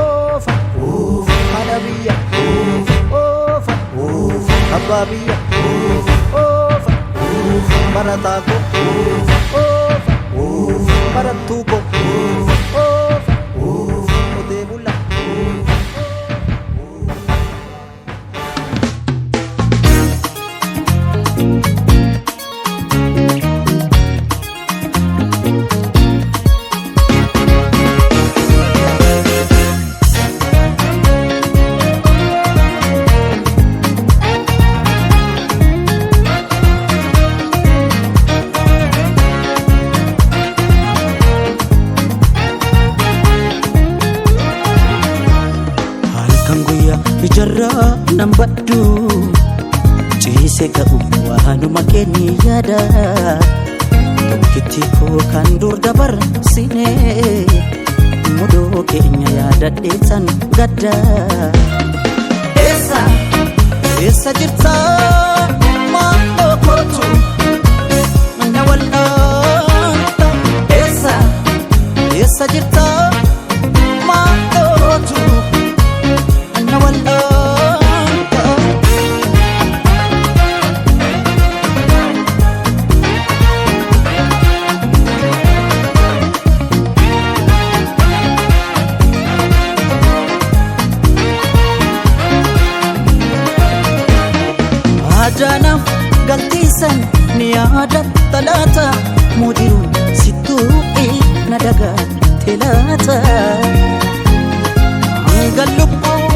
Oofa haadha biyya, oofa abbaa biyya, oofa barataa ko, oofa barattuu ko, oofa qotee bulaa. Halkan guyyaa ijarraa nan baddu, ciise ka'u waanuma keenya yaada. Tokkitti koo kan dur dabarsine, mudoo keenya yaadadheetan gadda. Eessa eessa jirta, maaloo kootu na wal'aanta? Eessa eessa jirta, maaloo kootu na wal'aanta? Ajaanaaf galtiisan ni yaadatta laata? Mudiruun sittuu na dagaate laata? Hanga lubbuu